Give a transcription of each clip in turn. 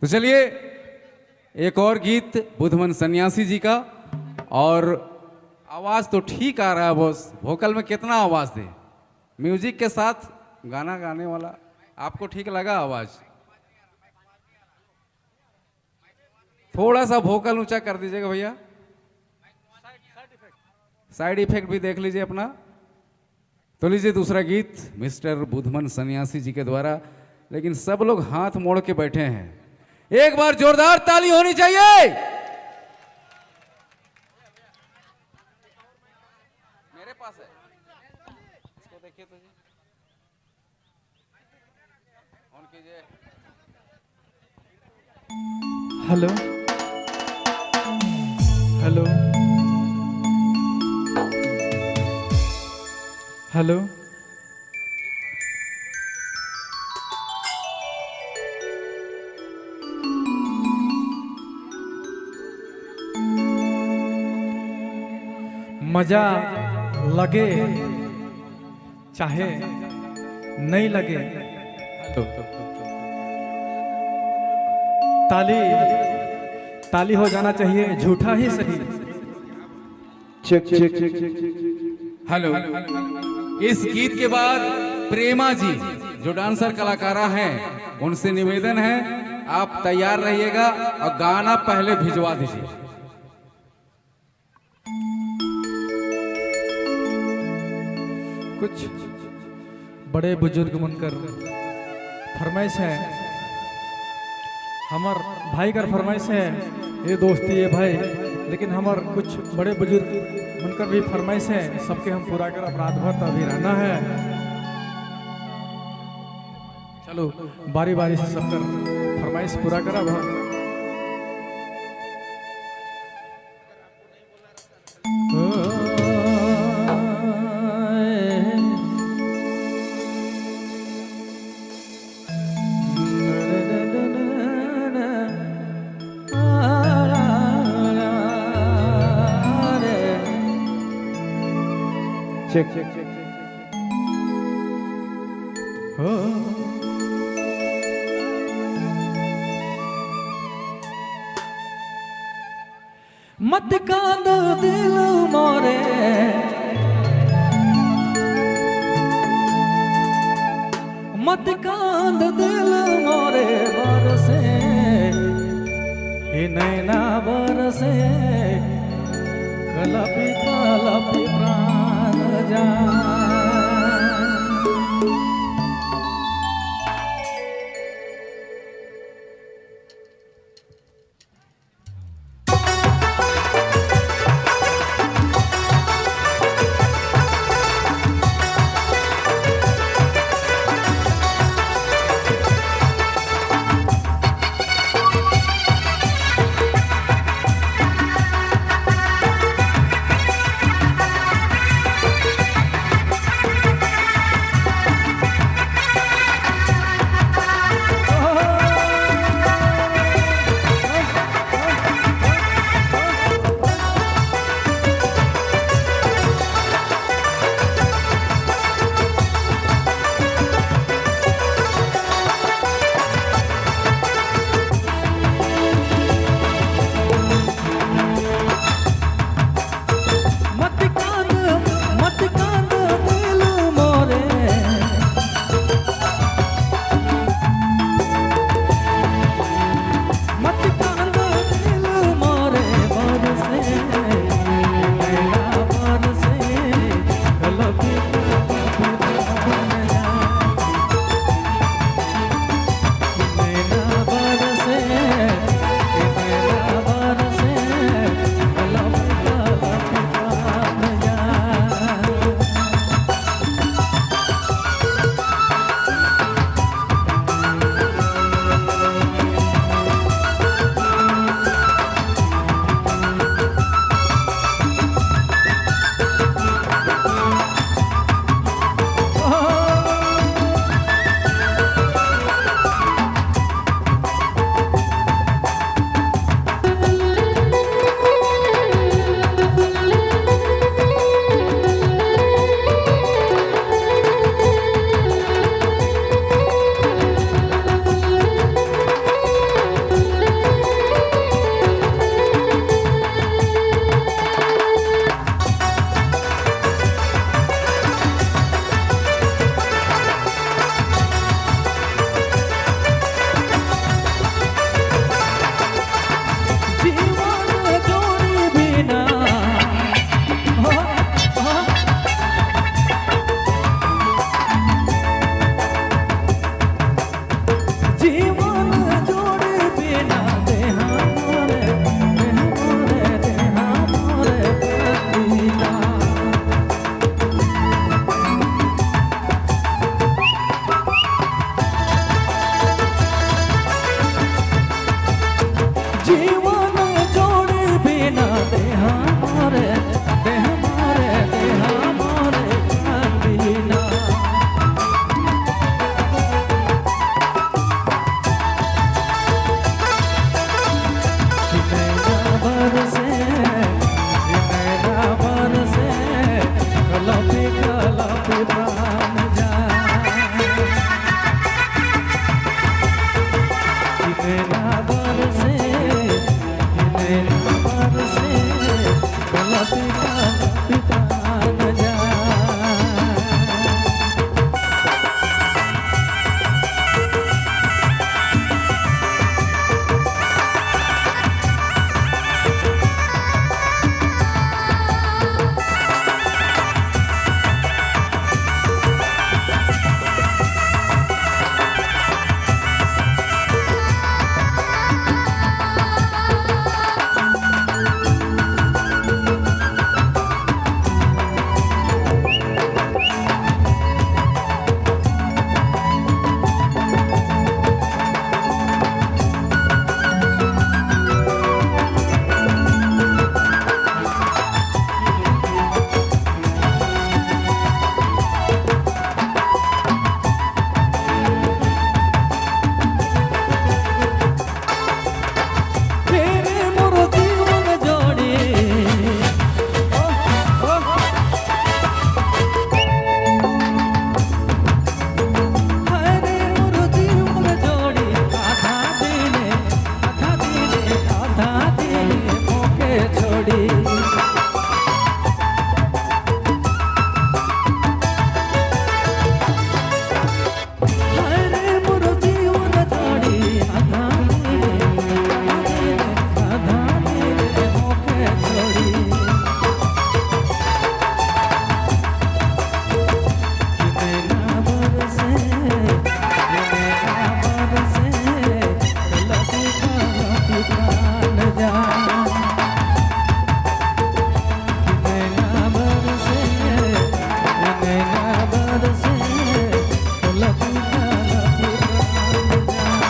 तो चलिए एक और गीत बुधमन सन्यासी जी का। और आवाज तो ठीक आ रहा है बॉस, वोकल में कितना आवाज दे, म्यूजिक के साथ गाना गाने वाला आपको ठीक लगा आवाज? थोड़ा सा वोकल ऊंचा कर दीजिएगा भैया, साइड इफेक्ट भी देख लीजिए अपना। तो लीजिए दूसरा गीत मिस्टर बुधमन सन्यासी जी के द्वारा। लेकिन सब लोग हाथ मोड़ के बैठे हैं, एक बार जोरदार ताली होनी चाहिए। मेरे पास है, इसको देखिए तो जी, ऑन कीजिए। हेलो hello hello, मजा लगे चाहे नहीं लगे, ताली ताली हो जाना चाहिए, झूठा ही सही। Check check. Hello, इस गीत के बाद प्रेमा जी जो डांसर कलाकारा हैं उनसे निवेदन है, आप तैयार रहिएगा और गाना पहले भिजवा दीजिए। कुछ बड़े बुजुर्ग मनकर फरमाइश है, हमार भाई कर फरमाइश है, ये दोस्ती ये भाई, लेकिन हमार कुछ बड़े बुजुर्ग मनकर भी फरमाइश है, सबके हम पूरा कर अपराध भर अभी रहना है। चलो बारी बारी से सबकर फरमाइश पूरा करा हम। चेक चेक हो मत कांद दिल मोरे, मत कांद दिल मोरे, बरसे हे नैना बरसे, कलपी कलपी प्राण जा। जीवन जोड़ी बिना देह मारे देह मारे देह मारे प्राण बिना। नैना बरसे नैना बरसे कलपी कलपी प्राण जाए। नैना बरसे नैना बरसे कलपी कलपी प्राण जाए। तेरे मोर जीवन जोड़ी हरे मोर जीवन जोड़ी आधा दिने आधा दिने आधा दिने मोके छोड़ी। हरे मोर जीवन जोड़ी आधा दिने आधा दिने आधा दिने मोके छोड़ी। नैना बरसे नैना बरसे कलपी कलपी प्राण जाए। नैना बरसे नैना बरसे कलपी कलपी प्राण जाए।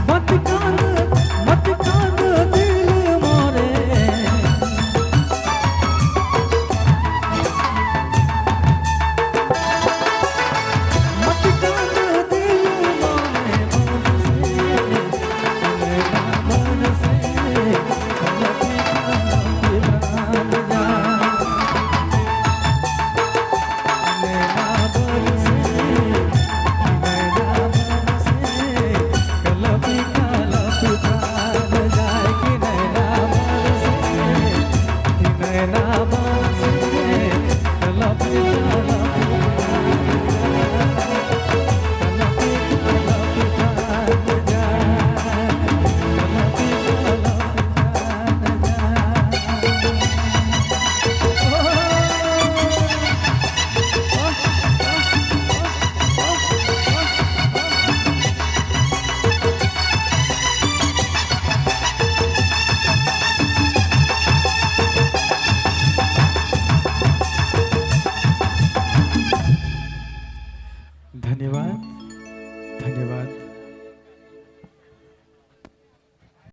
मत कांद मत कांद दिल मोरे मत कांद दिल मोरे बरसे नैना बरसे कलपी कलपी प्राण जाए। नैना बरसे नैना बरसे कलपी कलपी प्राण जाए। कि नैना बरसे कि नैना बरसे कलपी कलपी कलपी कलपी प्राण जाए। कलपी कलपी प्राण जाए। धन्यवाद धन्यवाद।